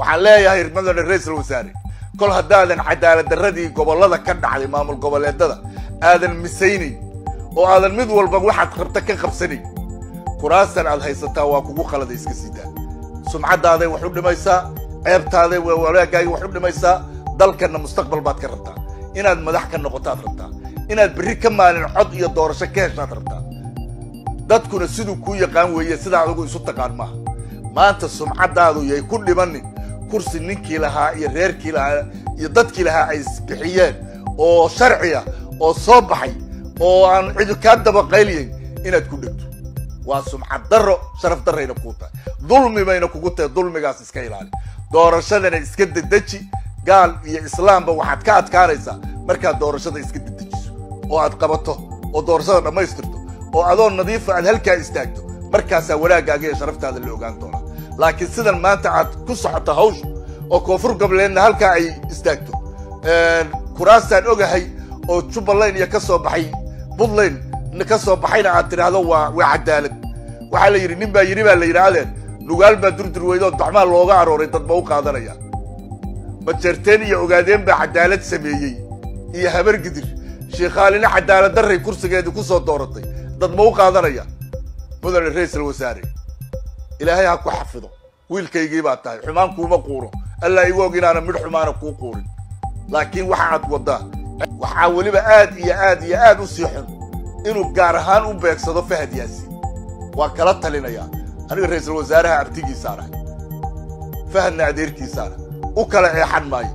Waxaan leeyahay mudane ra-iisul wasaare, kol haddaadan cadaalad darradii gobollada ka dhacday maamul goboleedada aadan misaynayn oo aadan mid walba waxaad rabta ka qabsanayn, kuraastan aad haysataa waa kugu qalada, iska sidaa. Sumcaddaaday wax u dhimaysaa, ceebtaaday wanaaggaagay wax u dhimaysaa. Dalkanna mustaqbal baad ka rabtaa, inaad madax ka noqotaad rabtaa, inaad berri ka maalin cod iyo doorasho ka heshaad rabtaa. Dadkuna siduu kuu yaqaan weeye, sidaa adigu isu taqaan maaha. Maanta sumcaddaadu yay ku dhimanin kursi ninkii lahaa iyo reerkii lahaa iyo dadkii lahaa ay isbixiyeen oo sharciya oo soo baxay oo aan cidi kaa dabaqaylyayn inaad ku dhegto. Waa sumcad darro, sharaf darrayna kuu tahay, dulmi bayna kugu tahay. Dulmigaas iska ilaali, doorashadana iska dedeji. Gaal iyo islaamba waxaad ka adkaanaysaa markaad doorashada iska dedejiso oo aad qabato oo doorashada dhammaystirto oo adoo nadiifa aad halkaa istaagto, markaasaa wanaaggaaga iyo sharaftaada la ogaan doonaa. Laakiin sidan maanta aad ku socoto hawsha oo Koonfur Goboleedna halkaa ay istaagto, kuraastaan ogahay oo Jubbaland iyo ka soo baxay Puntland ka soo baxayna aad tidhaahdo waa cadaalad. Waxaa la yidhi nin baa yidhi, baa la yidhi, adeer Nugaal baa durdur weydo dacmaa looga arooray, dad ma u qaadanaya? Majeerteen iyo Ogaadeen baa cadaalad sameeyey iyo Habargidir, Shiikhaalina cadaalad darray kursigeedii ku soo dooratay, dad ma u qaadanaya? Mudane ra-iisul wasaare, Ilaahay ha ku xafido, wiilkaygii baa tahay, xumaan kuuma quuro, Allaa igu og inaana midh xumaana kuu quurin. Laakiin waxa aad waddaa waxaa weliba aad iyo aad iyo aad u sii xun inuu gaar ahaan u beegsado Fahad Yaasiin. Waa kala talinayaa aniga ra-iisul wasaaraha abtigiisaanahay, Fahadna adeerkiisaana, u kala eexan maayo.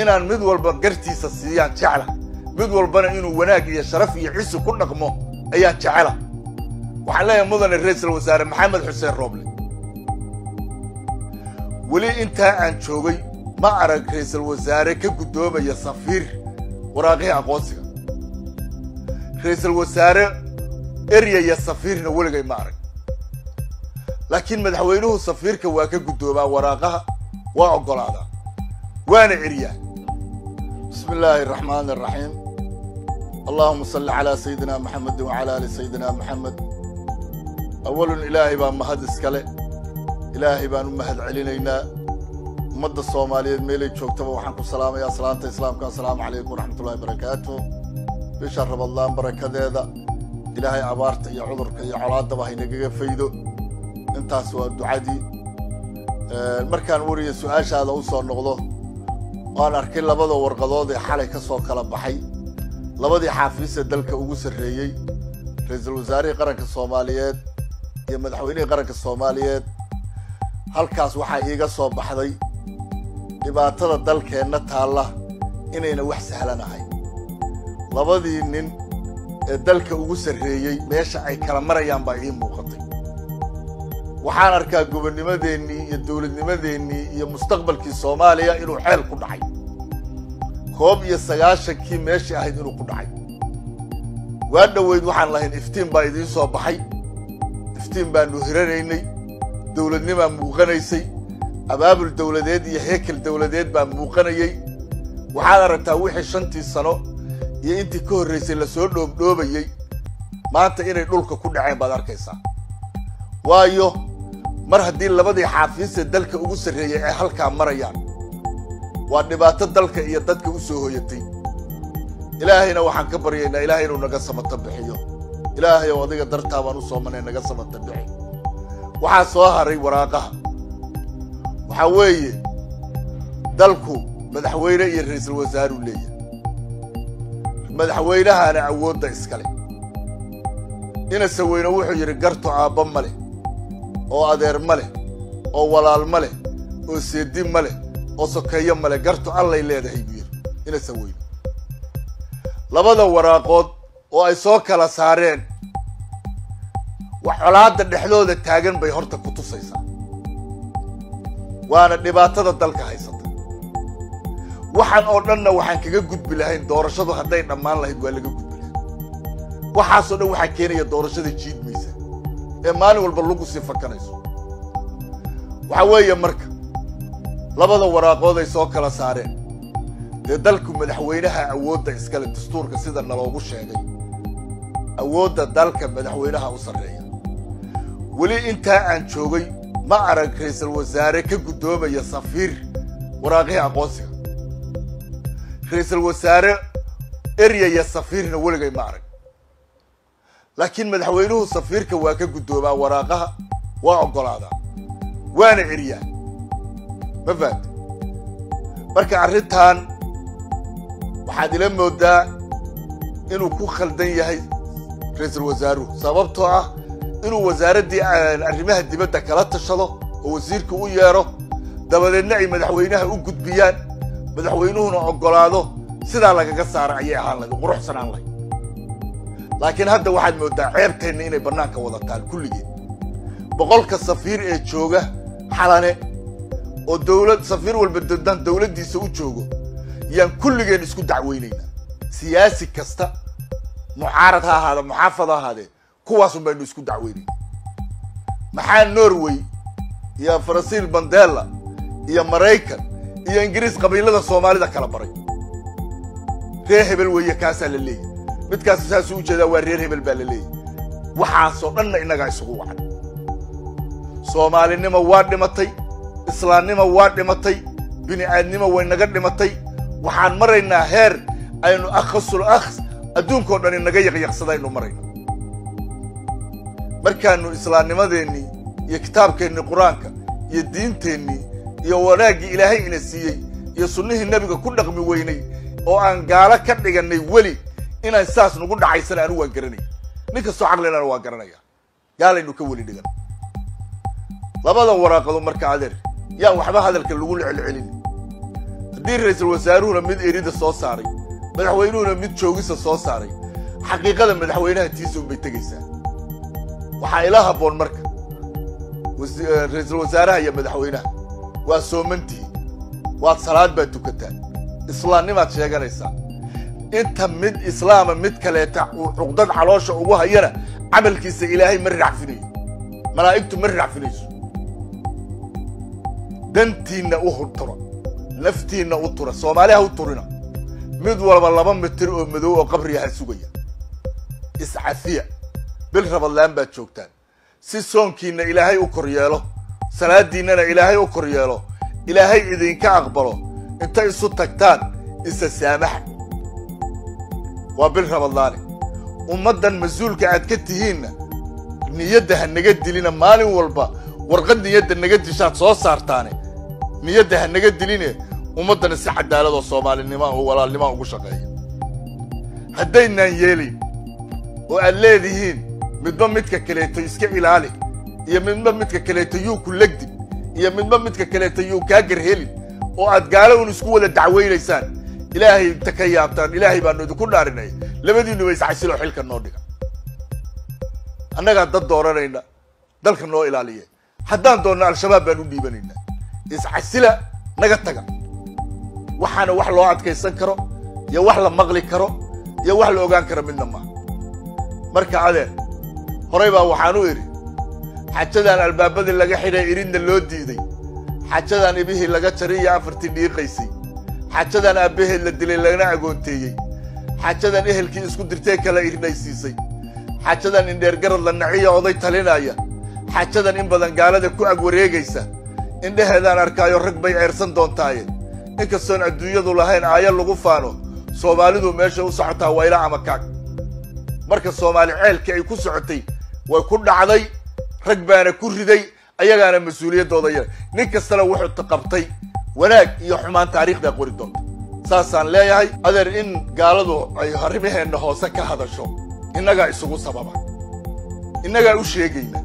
Inaan mid walba gartiisa siiyaan jecla, mid walbana inuu wanaag iyo sharaf iyo cisi ku dhaqmo ayaan jecela. Waxaan leeyahay mudane ra-iisul wasaare Maxamed Xuseen Rooble, weli intaa aan joogay ma arag ra-iisul wasaare ka guddoomaya safiir waraaqihii aqoonsiga. Ra-iisul wasaare eryaya safiirna weligay ma arag, laakiin madaxweynuhu safiirka waa ka guddoomaa waraaqaha, waa oggolaadaa, waana eryaa. Bismi illaahi araxmaani araxiim. Allahuma salli calaa sayidina Maxamedin wacala aali sayidina Maxamed. Awalun, Ilaahay baa mahad iskale, Ilaahay baan u mahad celinaynaa. Ummadda Soomaaliyeed meelay joogtaba waxaan ku salaamayaa salaanta islaamka, assalaamu calaykum waraxmat ullahi barakaatu. Bisha Rabadlaan barakadeeda Ilaahay abaarta iyo cudurka iyo colaadaba haynagaga faydo. Intaas waa ducadii. Markaan wariya su-aashaada u soo noqdo, waan arkay labada warqadood ee xalay ka soo kala baxay labadii xaafiisee dalka ugu sarreeyey, ra-iisul wasaarihii qaranka Soomaaliyeed iyo madaxweynihii qaranka Soomaaliyeed. Halkaas waxaa iiga soo baxday dhibaatada dalkeenna taalla inayna wax sahlan ahayn. Labadii nin ee dalka ugu sarreeyey meesha ay kala marayaan baa ii muuqatay. Waxaan arkaa gobonnimadeennii iyo dowladnimadeennii iyo mustaqbalkii Soomaaliya inuu xeel ku dhacay, 91-kii meeshii ahayd inuu ku dhacay. Waa dhoweyd waxaan lahayn iftiin baa idiin soo baxay, iftiin baanu hiranaynay, dowladnimaa muuqanaysay, abaabul dowladeed iyo heekel dowladeed baa muuqanayey. Waxaad aragtaa wixii 5tii sano iyo intii ka horraysay lasoo dhoobdhoobayey maanta inay dhulka ku dhaceen baad arkaysaa. Waayo, mar haddii labadii xaafiisee dalka ugu sarreeyey ay halkaa marayaan, waa dhibaato dalka iyo dadka u soo hoyatay. Ilaahayna waxaan ka baryaynaa Ilaahay inuu naga samata bixiyo. Ilaahay ow, adiga dartaa baan u soomanay, naga samata bixi. Waxaa soo haray waraaqaha. Waxaa weeye dalku madaxweyne iyo ra-iisul wasaaruu leeyahay, madaxweynahana awoodda iskale. Inase weyne wuxuu yidhi garto aabba ma leh oo adeer ma leh oo walaal ma leh oo seedi ma leh oo sokeeyo ma leh, garto Allay leedahay buu yidhi inase weyne. Labada waraaqood oo ay soo kala saareen wax colaadda dhexdooda taagan bay horta ku tusaysaa, waana dhibaatada dalka haysata. Waxaan oo dhanna waxaan kaga gudbi lahayn doorashadu hadday dhammaan lahayd, waa laga gudbi lahayn. Waxaasoo dhan waxaa keenaya doorashada jiidmaysa ee maalin walba lagu sii fakanayso. Waxaa weeye marka labada waraaqood ay soo kala saareen, dee dalku madaxweynaha awoodda iskale, dastuurka sida naloogu sheegay awoodda dalka madaxweynaha u sarreeya. Weli intaa aan joogay Ma arag ra-iisul wasaare ka guddoomaya safiir waraaqihii aqoonsiga. Ra-iisul wasaare eryaya safiirna weligay ma arag, laakiin madaxweynuhu safiirka waa ka guddoomaa waraaqaha, waa oggolaadaa, waana eryaa. Ma fahamte? Marka arrintan waxaad ila moodaa inuu ku khaldan yahay ra-iisul wasaaruhu, sababtoo ah inuu wasaaraddii arrimaha dibadda kala tashado oo wasiirka u yeedho, dabadeedna ay madaxweynaha u gudbiyaan, madaxweynuhuna oggolaado, sidaa lagaga saara ayay ahaan lahayd, quruxsanaan lahayd. Laakiin hadda waxaad mooddaa ceebteenna inay bannaanka wadataan kulligeed. 100ka safiir ee jooga Xalane oo dowlad safiir walba dandan dowladdiisa u joogo yaan kulligeen isku dacweynaynaa. Siyaasi kasta, mucaarad ha ahaada, muxaafad ha ahaadee, kuwaasun baynu isku dacweynayna. Maxaa Norway iyo Faransiil Mandela iyo Maraykan iyo Ingiriis qabiilada Soomaalida kala baray? Reer hebel weeye kaasaa la leeyahy, midkaas saasuu ujeedaa waa reer hebel baa la leeyahy. Waxaasoo dhanna innagaa isugu wacan. Soomaalinimo waa dhimatay, islaamnimo waa dhimatay, bini aadnimo way naga dhimatay. Waxaan maraynaa heer aynu akhasul akhs adduunkao dhan inaga yaqyaqsadaynu marayno. Markaanu islaamnimadeennii iyo kitaabkeennii Qur-aanka iyo diinteennii iyo wanaaggii Ilaahay ina siiyey iyo sunnihii nebiga ku dhaqmi weynay oo aan gaalo ka dhigannay, weli inaan saas nagu dhacaysana anigu waan garanaya, nin kastoo caqlinana waa garanaya, gaalaynu ka weli dhigan labadan waraaqado. Marka adeer, yaan waxba hadalka lagu celcelin. Haddii ra-iisul wasaaruhuna mid erida soo saaray, madaxweynuhuna mid joogisa soo saaray, xaqiiqada madaxweynaha tiisa unbay tegaysaa. Waxaa ila habboon marka ra-iisul wasaaraha iyo madaxweynaha, waa soomantihi, waad salaad baad tukataan, islaamnimaad sheeganaysaa, inta mid islaama mid kaleeta uu cuqdad caloosha ugu hayana camalkiisa Ilaahay ma racfinayo, malaa'igtu ma racfinayso. Dantiinna u tura, naftiinna u tura, Soomaaliha u turina. Mid walba 2 mitir oo madow oo qabriyaha sugaya. Iscafiya, bil Rabadlaan baad joogtaan, si soonkiinna Ilaahay u kor yeelo, salaadiinnana Ilaahay u kor yeelo, Ilaahay idinka aqbalo. Inta isu tagtaan isa saamaxa, waa bil Rabadlaane. Ummaddan mas-uulka aad ka tihiinna niyadda ha naga dilina. Maalin walba warqad niyadda naga dishaad soo saartaane, niyadda ha naga diline. Ummaddana si cadaalad oo soomaalinimo oo walaalnimoa ugu shaqeeya. Haddaynaan yeelayn oo aad leedihiin midba midka kaleeto iska ilaali, iyo midba midka kaleeto yuu ku legdin, iyo midba midka kaleeto yuu kaa garhelin, oo aad gaalo un isku wada dacweynaysaan, Ilaahay inta ka yaabtaan, Ilaahay baanu idinku dhaarinay, labadiinuba iscasiloo xilka noo dhiga. Annagaa dad dooranayna dalka noo ilaaliye, haddaan doonno Al-Shabaab baan u dhiibanaynaa. Iscasila, naga taga. Waxaana wax loo adkaysan karo iyo wax la maqli karo iyo wax la ogaan karo midna maaha. Marka adeer, horay baa waxaan u idhi: xajadan albaabadii laga xidhay iridna loo diiday, xajadan ibihii laga jaray iyo afartii dhiiqaysay, xajadan aabbaheed la dilay lagana agoonteeyey, xajadan ehelkii isku dirtee kala irdhaysiisay, xajadan indheergarad la naciya oday talinaya, xajadan in badan gaalada ku ag wareegaysa, indhaheedaan arkaayo rag bay ceersan doontaaye. Inkastoon adduunyadu lahayn aayo lagu faano, Soomaalidu meesha u socotaa wayla ama kaag. Marka Soomaali ceelkii ay ku socotay way ku dhacday, rag baana ku riday, ayagaana mas-uuliyaddooda yara. Nin kastana wuxuu qabtay wanaag iyo xumaan taariikhdaa qori doonta. Saasaan leeyahay adeer, in gaaladu ay arrimaheenna hoose ka hadasho innagaa isugu sababa, innagaa u sheegayna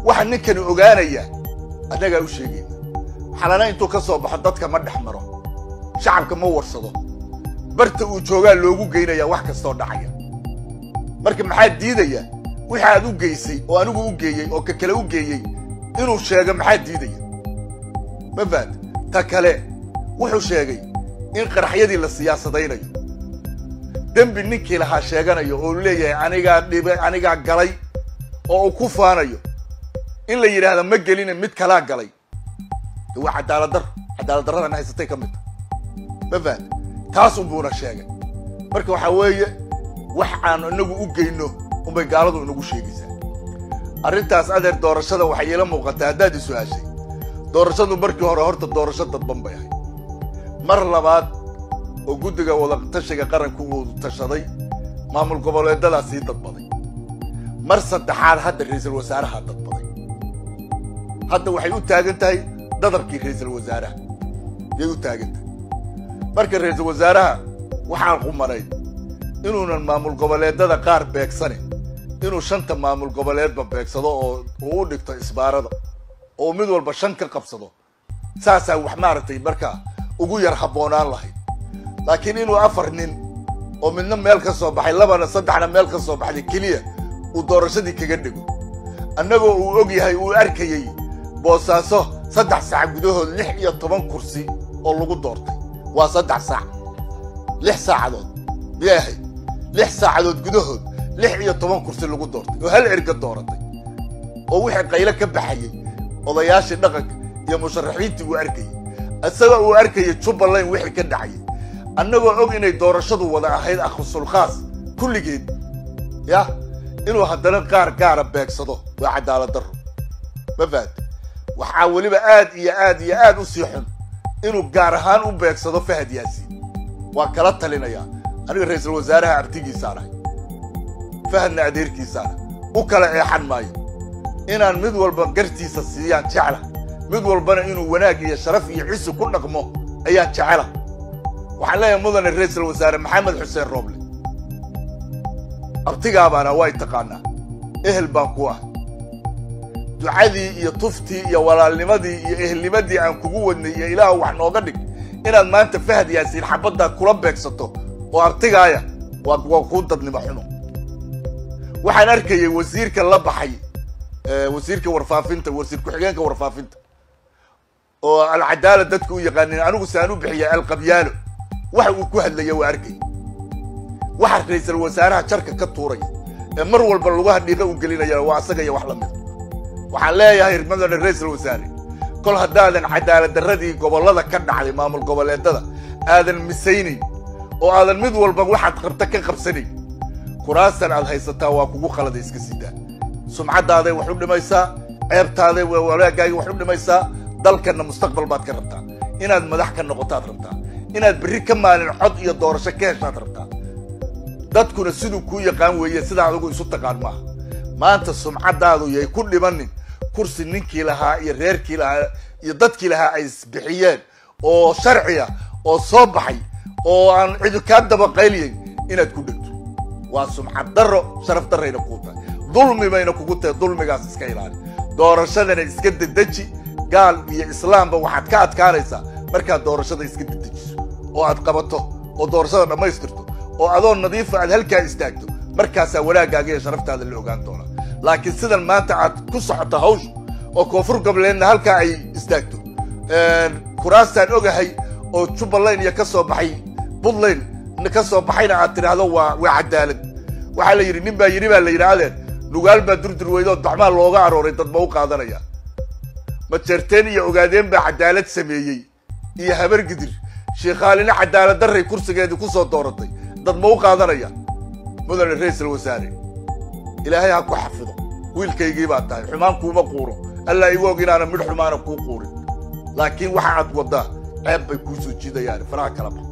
waxa ninkani ogaanaya, annagaa u sheegayna. Xalana intuu ka soo baxo dadka ma dhex maro, shacabka ma warsado, barta uu joogaa loogu geynaya wax kastoo dhacaya. Marka maxaa diidaya wixii aad u geysay oo anigu u geeyey oo ka kale u geeyey inuu sheego? Maxaa diidaya? Ma fahamta? Ta kale, wuxuu sheegay in qaraxyadii la siyaasadaynayo, dembi ninkii lahaa sheeganayo oo leeyahay anigaa dhibay, anigaa galay, oo uu ku faanayo, in la yidhaahdo ma geline mid kalaa galay, de waa cadaalad darro, cadaalad darradana haysatay ka mid ta. Ma fahamta? Taas unbuuna sheegay. Marka waxaa weeye wax aanu inagu u geyno unbay gaaladu inagu sheegaysaa. Arrintaas adeer doorashada waxay iila muuqataa haddaad i su-aashay. Doorashadu markii hore horta doorasho dadban bay ahayd. Mar labaad oo guddiga wadatashiga qaranku uu tashaday, maamul goboleedadaa sii dadbaday. Mar saddexaad hadda ra-iisul wasaaraha dadbaday. Hadda waxay u taagan tahay dadabkii ra-iisul wasaaraha yay u taagan tahay. Marka ra-iisul wasaaraha waxaan qumanay inuunan maamul goboleedada qaar beegsanin, inuu 5ta maamul goboleedba beegsado oo uu u dhigto isbaarada oo mid walba 5 ka qabsado. Saasaa wax maaragtay markaa ugu yar habboonaan lahayd. Laakiin inuu 4 nin oo midna meel ka soo baxay, 2na 3na meel ka soo baxday keliya uu doorashadii kaga dhigo, annagoo uu og yahay, uu arkayey Boosaaso 3 saac gudahood 16 kursi oo lagu doortay. Waa 3 saac, 6 saacadood miyay ahayd? 6 saacadood gudahood 16 kursi lagu doortay oo hal erga dooratay, oo wixii qaylo ka baxayey odayaashii dhaqanka iyo musharaxiintii uu arkayey, isagoo uu arkayay Jubbaland wixii ka dhacayay, annagoo og inay doorashadu wada ahayd akhusulkhaas kulligeed, yah, inuu haddana qaar gaara beegsado waa cadaalad darro. Ma fahamte? Waxaa weliba aad iyo aad iyo aad u sii xun inuu gaar ahaan u beegsado Fahad Yaasiin. Waa kala talinayaa aniga ra-iisul wasaaraha abtigiisaan ahay, Fahadna adeerkiisaan ahay, u kala eexan maayo. Inaan mid walba gartiisa siiyaan jecla, mid walbana inuu wanaag iyo sharaf iyo cisi ku dhaqmo ayaan jecela. Waxaan leeyahay mudane ra-iisul wasaare Maxamed Xuseen Rooble, abtigaabaana way taqaanaa, ehel baan ku ah. Ducadii iyo tuftii iyo walaalnimadii iyo ehelnimadii aan kugu wadnay iyo Ilaah wax nooga dhig, inaad maanta Fahad Yaasiin xabaddaa kula beegsato oo abtigaaya waa kuu dadnimo xumo. Waxaan arkayay wasiirka la baxay wasiirka warfaafinta, wasiir ku-xigeenka warfaafinta oo Alcadaala dadka u yaqaanin, anigu saan u bixiya Alqabyaalo, waxa uu ku hadlaya waa arkay. Waxa ra-iisul wasaaraha jarka ka tuuraya ee mar walba lugaha dhiiqa u gelinaya waa asaga iyo wax lamida. Waxaan leeyahay mudane ra-iisul wasaare, kol haddaadan cadaalad darradii gobollada ka dhacday maamul goboleedada aadan misaynayn oo aadan mid walba waxaad qabta ka qabsanayn, kuraastan aad haysataa waa kugu khalada, iska sidaa. Sumcaddaaday wax u dhimaysaa, ceebtaaday wanaagaaga wax u dhimaysaa. Dalkanna mustaqbal baad ka rabtaa, inaad madax ka noqotaad rabtaa, inaad berri ka maalin cod iyo doorasho ka heshaad rabtaa. Dadkuna siduu kuu yaqaan weeye, sidaa adigu isu taqaan maaha. Maanta sumcaddaadu yay ku dhimanin kursi ninkii lahaa iyo reerkii lahaa iyo dadkii lahaa ay isbixiyeen oo sharciya oo soo baxay oo aan cidi kaa dabaqayliyayn inaad ku dhegto. Waa sumcad darro, sharaf darrayna kuu tahay, dulmi bayna kugu tahay. Dulmigaas iska ilaali, doorashadana iska dedeji. Gaal iyo islaamba waxaad ka adkaanaysaa markaad doorashada iska dedejiso oo aad qabato oo doorashada dhammaystirto oo adoo nadiifa aad halkaa istaagto. Markaasaa wanaaggaaga iyo sharaftaada la ogaan doonaa. Laakiin sidan maanta aad ku socoto hawshu oo Koonfur Goboleedna halkaa ay istaagto, kuraastaan ogahay oo Jubbaland iyo ka soo baxay, Puntland ka soo baxayna aad tidhaahdo waa cadaalad. Waxaa la yidhi nin baa yidhi, baa la yidhi, adeer Nugaal baa durdur weydooo dacmaa looga arooray, dad ma u qaadanaya? Majeerteen iyo Ogaadeen baa cadaalad sameeyey iyo Habargidir, Sheekhaalina cadaalad darray kursigeedii ku soo dooratay, dad ma u qaadanaya? Mudane ra-iisul wasaare, Ilaahay ha ku xafido, wiilkaygii baa tahay, xumaan kuuma quuro, Allaa igu og inaana midh xumaana kuu quurin. Laakiin waxa aad waddaa ceeb bay kuu soo jiidayaan, faraha kala bax.